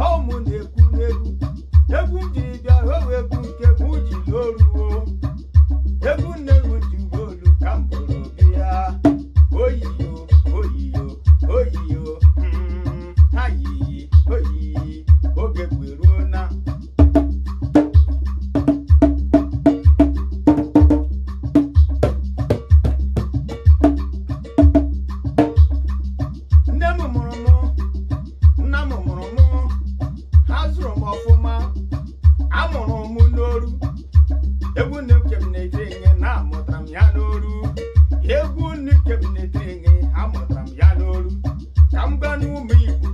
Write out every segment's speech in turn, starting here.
Ọmụ na-ekwu n'egwu, egwu m jiri bịa owu, egwu nke mụ ji loruo, egwu nne m ji olu ka m bụrụ bịa. Oyiyo, oyiyo, oyiyo, ha yiyi oyiyi, oge gweruo na. Nne m mụrụ mụ, nna m mụrụ mụ, ha zụrụ m ọfụma. Amụrụ m n'oru. Egwu nne m na-etiri nye na amụtara m ya n'oru. Egwu nne m na-etiri nye, amụtara m ya n'oru. Ka m gwa n'ụmụ Igbo,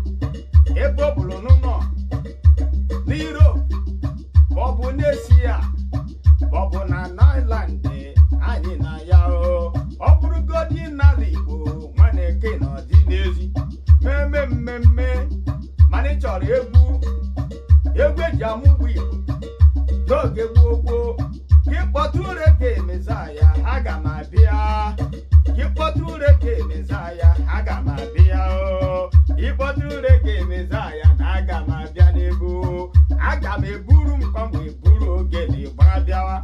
ebe ọ bụla n'ụlọ n'Europe, ma ọ bụ n'Asia, ma ọ bụ na Ireland, anyị na ya o. Ọ bụrụgodi n'ala Igbo, nwanne ke na ọdị n'ezi mmemme mmemme, mana ị chọrọ egwu, egwu eji amụ ụgbọ Igbo n'oge gboo gboo, gị kpọtụrụ Reggae Messiah, aga m abịa. Gị kpọtụrụ Reggae Messiah, aga m abịa o. Ịkpọtụrụ Reggae Messiah na aga m abịa n'egwu, aga m eburu m kwamgbe buru ogene gbara bịawa.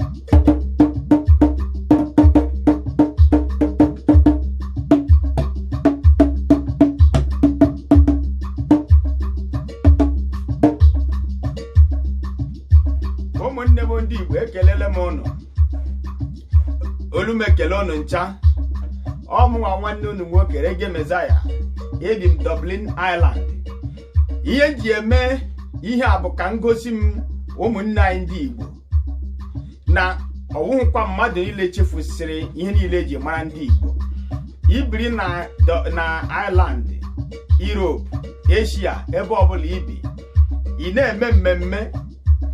Ụmụnne m ndị Igbo, ekelele m ụnụ. Olu m ekele ụnụ ncha. Ọmụnwa nwanne unu nwoke, Reggae Messiah, ebi m Dublin, Ireland. Ihe m ji eme ihe a bụ ka m gosi m ụmụnne anyị ndị Igbo na ọwụhụkwa mmadụ niile chefusịrị ihe niile eji mara ndị Igbo. Ibiri na Ireland, Europe, Asia, ebe ọbụla ibi, ị na-eme mmemme,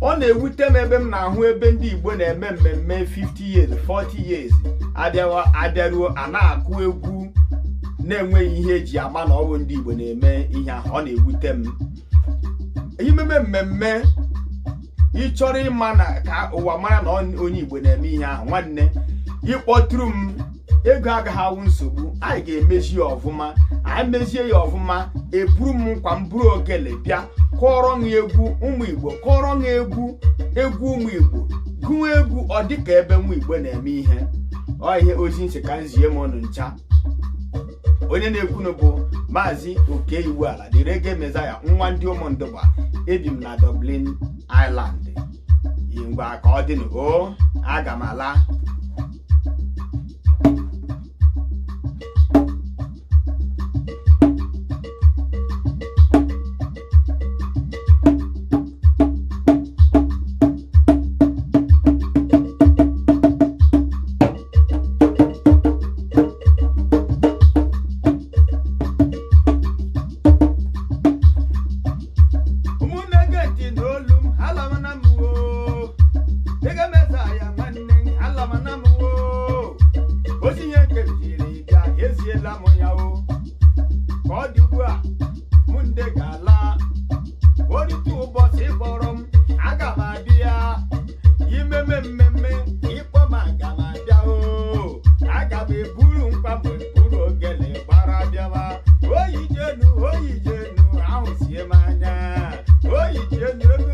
ọ na-ewute m ebe m na-ahụ ebe ndị Igbo na-eme mmemme 50 years, 40 years, abịawa abịaruo, a na-akụ egwu na-enweghị ihe eji ama na ọ bụ ndị Igbo na-eme ihe ahụ. Ọ na-ewute m. Imeme mmemme, ị chọrọ ịma na ka ụwa mara na onye Igbo na-eme ihe ahụ, nwanne, ịkpọtụrụ m. Ego agaghị awụ nsogbu. Anyị ga-emezi ya ọfụma. Anyị mezie ya ọfụma, eburu m nkwa m, buru ogele bịa kọrọ m egwu ụmụ Igbo, kọrọ m egwu, egwu ụmụ Igbo, gụọ egwu, ọ dịka ebe nwa Igbo na-eme ihe. Ọ ihe ozi nsị ka m zie m ụnụ ncha. Onye na-ekwunu bụ Maazị Oke Iwuala, the Reggae Messiah, nwa ndị ụmụndụgba. Ebi m na Dublin, Ireland. Ngwa, ka ọ dịnụ o, aga m ala. Ụmụnne, gee ntị n'olu m. Alamana m o, Reggae Messiah, nwanne m, alamana m o. Ozi ihe nke m jiri bịa, eziela m ya o. Ka ọ dị ugbu a, mụ nde ga-ala orite. Ụbọchị kpọrọ m, aga m abịa imeme mmemme. Ịkpọ m, aga m abịa o. Aga m eburu mkpa m, eburu ogele gbara bịawa. Oyi jenu, oyi jenu, ahụ sie m anya. Oyi jenu, ego.